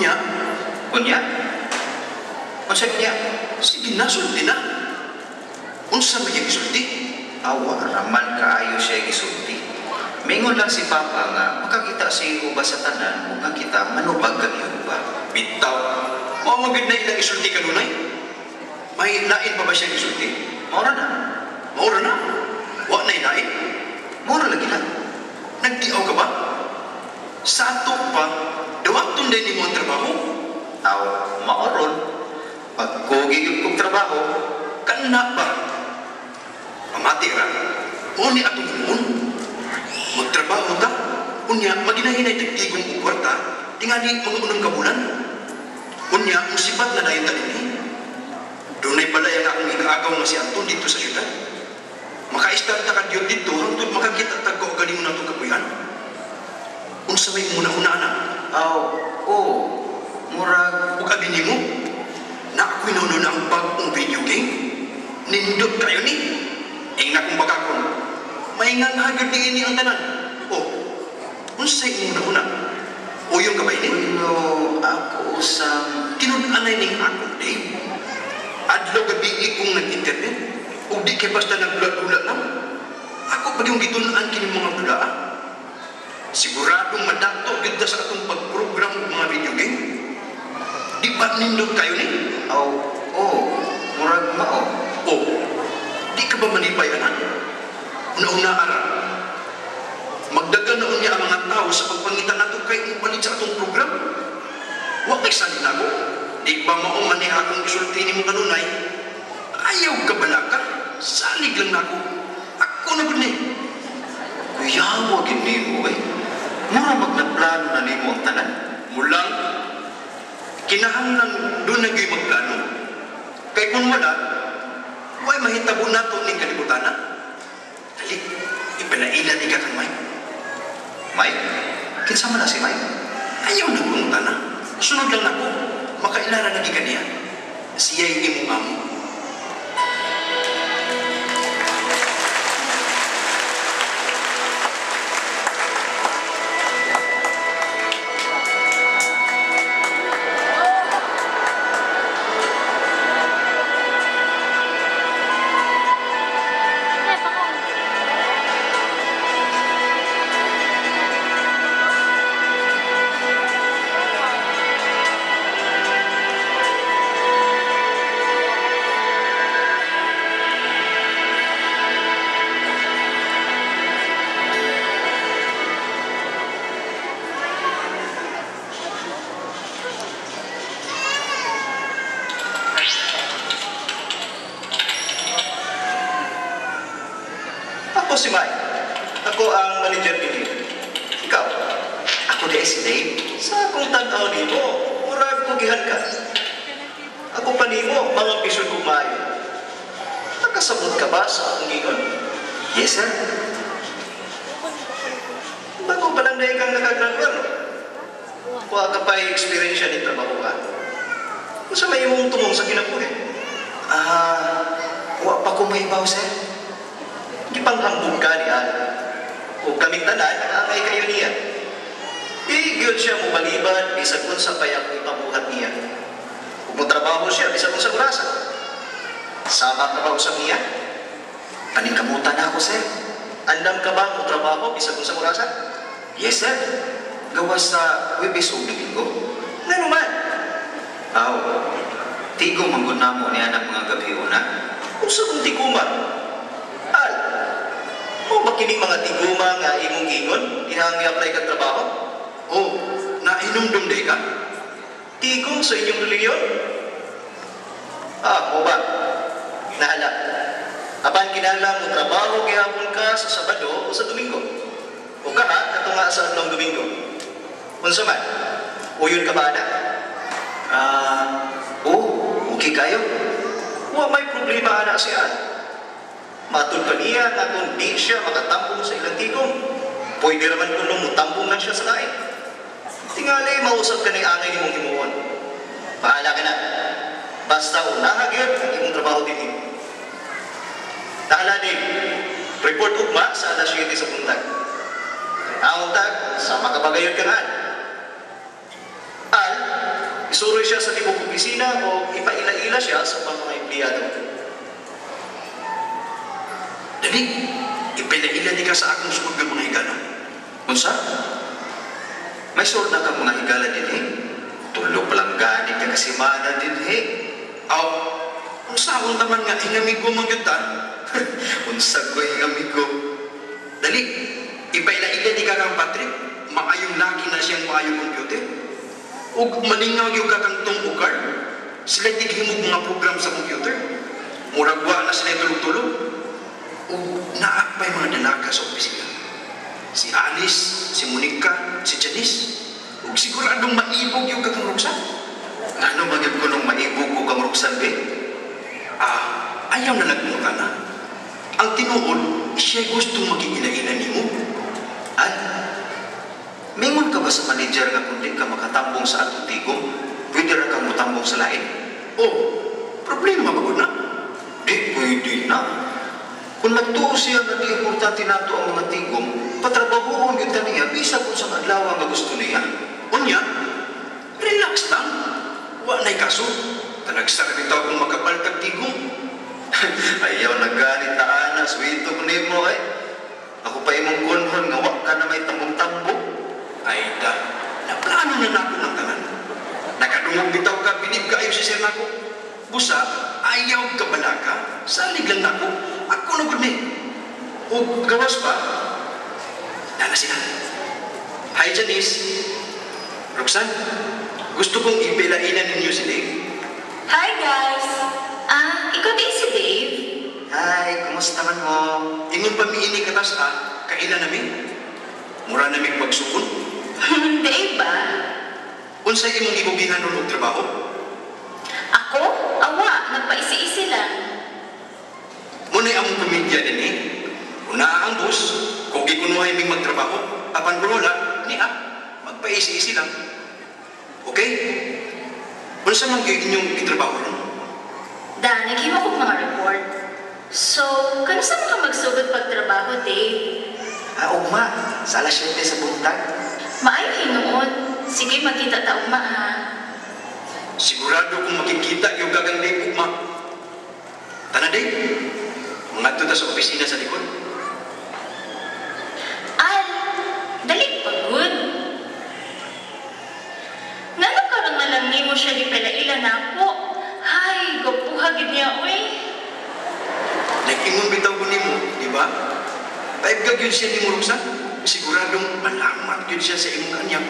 Unya, Unya? Unsa unya? Sige na, sulti na. Unsa may gisulti? Awa raman kaayo siya gisulti. Mingon lang si Papa nga makakita si Jehova sa tanan ug nga kita manubag kang Jehova. Bitaw. Mao man gyud na ilang isulti kanunay. May lain pa ba siya gisulti? Maura na. Maura na. Wa na lain. Maura lagi na. Nagtiaw ka ba? Sa ato pa, dawaton din nimo ang trabaho. Aw, maoron. Pagkugi gyud kog trabaho, Kana ba? Pamati ra. Mao ni atong himuon. Magtrabaho ta. Unya, maginahinay tagtigong og kwarta, tingali mga unang kabulan. Unya, musibat na dayon ta dinhi. Dunay balay ang akong ikaagaw nga si Anton dito sa syudad. Maka-start ta kadyot dito hangtod makakita tag kaugalingon natong kapuyan. Unsa may muna-una ana? Aw, oo, murag Ug abi nimo, na ako'y nauna ang bagong video game. Nindot kayo ni. Ing nakong bakakon. Maingan hagod ni ini ang tanan. Oh, unsay imong una-una? Uyong ka ba ini? Ulo, ako usang Tinud-anay ning ako, Dave. Adlaw gabi kong nag-internet. Ug di kay basta nagdula-dula lang. Ako pa yung gitun-an kini mga dula. Siguradong madato gyud ta sa atong pag-program og mga video game. Di ba nindot kayo ni? Aw, oo, murag mao. Oh, di ka ba manipay, anak? Una-una ara. Magdagan na unya ang mga tao sa pagpangita nato kay mupalit sa atong program. Wa kay salit nako. Di ba mao man ni akong gisulti nimo kanunay? Ayaw ka balaka. Salig lang nako. Ako na gud ni. Kuyawa gid nimo eh. Mura magnaplano na nimo ang tanan. Mulang kinahanglan doon na gyud magplano. Kay kung wala, way mahitabo nato ning kalibutana. Dali, ipalaila ni ka kang Mike. Mike? Kinsa man na si Mike? Ayaw na pangutana. Sunod lang nako, makailara na gi kaniya. Siya'y imong amo. Ako si Mike. Ako ang manager ninyo. Ikaw, Ako di si Dave. sa akong tan-aw nimo, murag kugihan ka. Ako pa nimo, mga bisyon kong maayo. Nakasabot ka ba sa akong ingon? Yes, sir. Bago pa lang na ikang nakagraduan, no? Wa ka pa experience ni trabaho ka. Unsa may imong tumong sa kinabuhi? Ah, wa pa ko mahibaw, sir. Gipanghambog ka ni Al. O kaming tanan, angay kayo niya. Di gyud siya mobalibad bisag unsa pa akong ipabuhat niya. Ug motrabaho siya bisag unsa orasa. Sama ka ba usab niya? Paningkamutan na ako, sir. Andam ka ba motrabaho bisag unsa orasa? Yes, sir. Gawas sa Huwebes ug Domingo. Ngano man? Aw, tigo manggod namo niya ng mga gabi una. Unsa kung tiguma? Al, mo ba kining mga tiguma nga imong gingon dihang ni-apply kag trabaho? Oh, nahinumdum day ka? Tigom sa inyong reliyon? Ah, mo ba? Nahala. Apan kinahanglan mo trabaho gihapon ka sa Sabado o sa Domingo. O ka ha, katunga sa adlong Domingo. Unsa man? Uyon ka ba ana? Ah, oh, okay kayo. Wa may problema ana si Al. Matud pa niya nga kung di siya makatambong sa ilang tigom, pwede raman kuno mutambong lang siya sa lain. Tingali, mausap ka ng angay nimong himuon. Bahala ka na. Basta unaha gyud ang imong trabaho dinhi. Tahala din, report ugma sa alas 7 sa buntag. Ang tag, sa makabagayon kang Al. Al, Isuroy siya sa tibok opisina o ipaila-ila siya sa ubang mga empleyado. Dali, ipaila-ila di ka sa akong sugod nga mga higala. Unsa? May suod na kang mga higala dinhi? Tulo pa lang gani ka kasimana dinhi. Aw, unsaon taman nga hingamigo man gyud ta? Unsa ko hingamigo? Dali, ipaila-ila di ka kang Patrick, maayong laki na siyang maayong computer. Ug malingaw gyud ka kang Tom ug Carl. Sila tighimog mga program sa computer. Murag wa na sila tulog-tulog. Ug naa pa'y mga dalaga sa opisina. Si Alice, si Monica, si Janice. Ug siguradong maibog gyud ka kang Roxanne. Ngano man gyud kunong maibog ko kang Roxanne be? Ah, ayaw na nagmuka na. Ang tinuod, siya gusto maging ila-ila nimo. An? Mingon ka ba sa manager nga kung di ka makatambong sa atong tigom, pwede ra kang mutambong sa lain? Oh, problema ba gud na? Di pwede na. Kung magtuo siya nga di importante nato ang mga tigom, patrabahoon gyud ta niya bisag unsang adlaw nga gusto niya. Unya, relax lang. Wa na'y kaso. Talagsa ra bitaw kung makapaltag tigom. Ayaw na ganit ta ana, swito ko nimo ay. Ako pa imong kunhon nga wa ka na may tambong-tambong. Ay da, naplano na nako ng tanan. Nakadungog bitaw ka, bilib kaayo si sir nako. Busa, ayaw ka balaka, salig lang nako. Ako na gud ni. Ug gawas pa, nana sila. Hi Janice. Roxanne, gusto kong ipilainan ninyo si Dave. Hi guys! Ah, ikaw din si Dave? Hi, kumusta man mo? Ingon pa miini katas ah, kaila nami. Mura nami pagsukon. Dave ba? Unsay imong gikugihan ron og trabaho? Ako? Awa, nagpaisi-isi lang. Muna'y among pamilya dinhi. Una ang boss, kugi kunuhay ming magtrabaho, apan kung wala, niya, magpaisi-isi lang. Okay? Unsa man gyud inyong gitrabaho ron? Da, naghimo kog mga report. So, kanusa man ka magsugod pagtrabaho, Dave? Ah, ugma, sa alas 7 sa buntag. Maayo hinuon. Sige, magkita ta ugma ha. Sigurado kung makikita yung gagang Dave ugma. Tana Dave, mangadto ta sa opisina sa likod. Al, dali pagod. Ngano karon man lang nimo siya gipelaila nako? Hay, gwapuha gid niya oy. Nag-ingon bitaw ko nimo, di ba? Type ka gyud siya nimo Roxanne. Siguradong malamat gyud siya sa imong kanyang.